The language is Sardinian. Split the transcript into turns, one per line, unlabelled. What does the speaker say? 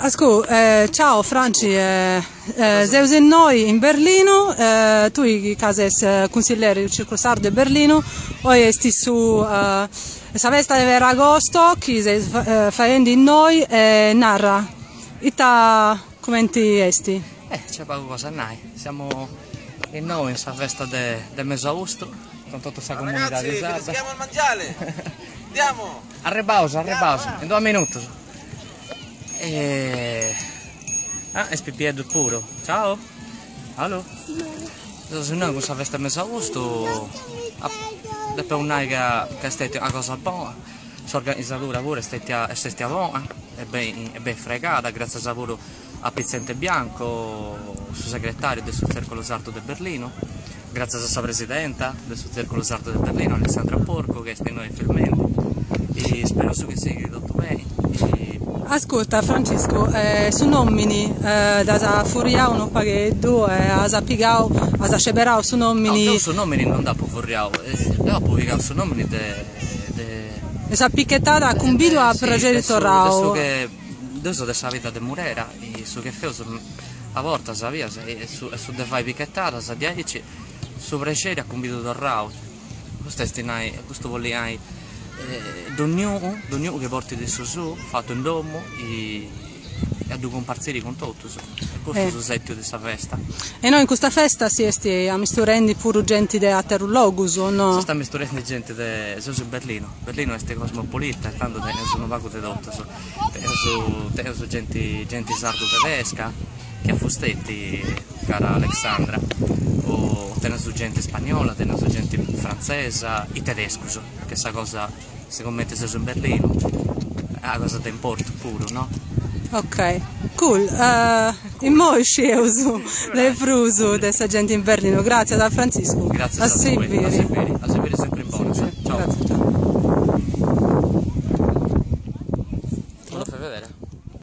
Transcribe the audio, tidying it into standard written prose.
Ascù, ciao Franci, seus innoi in Berlinu, tui ca ses cunsilleri de su Circolo Sardo de Berlinu, oi est su sa festa de Ferragosto chi seis faendi innoi e nara ita cumenti est?
Eh, nc'est pagu cosa a nai, siamo innoi in sa festa de de Mesaustu cun totu sa comunidadi sarda. Arribbaus, arribbaus, in duus minutus. E... Ah, est pipieddu puru. Ciao. Allo. Seus innoi cun sa festa 'e Mesaustu, depeus nai ca ca est stetia una cosa bona, s'organizadura puru est stetia est stetia bona e beni e beni fregada, gratzias puru a Pitzente Bianco, su segretariu de su Tzerculu Sardu de Berlinu, gratzias a sa presidenta de su Tzerculu Sardu de Berlinu, Alessandra Porcu, chi est innoi filmendi, e spereus chi sighit totu beni.
Ascurta Franciscu, su nomini dd'as furriau unu pagheddu e as pigau, as sceberau su nomini.
No, deu su nomini non dd'apu furriau, deu apu pigau su nomini de
de. De sa pichetada cumbidu a prexeri torrau.
De su che Deu seu de sa bidda de Murera e su chi feus a bortas a bias est su de fai pichetadas diaici su prexeri a cumbidu torrau, custu est nai, custu bollit nai donniunu donniunu chi portit su suu fatu in domu e a ddu cumpartziri cun totus, e custu est su sètiu de sa festa.
E innoi in custa festa si est amisturendi puru genti de aterus logus o no?
S'est amisturendi genti de, seus in Berlino, Berlino est cosmopolita e tando teneus unu pagu de totus Teneus teneus genti genti sardu tedesca che a fusteti cara Alexandra o teneus genti spagnola teneus genti frantzesa i tedescus che sa cosa sigumenti seus in Berlinu est una cosa de importu puru no.
Ok cool immoi scieus de prus de sa genti in Berlinu gratzias a Frantziscu
a si biri a si biri sempri in bonas ciao.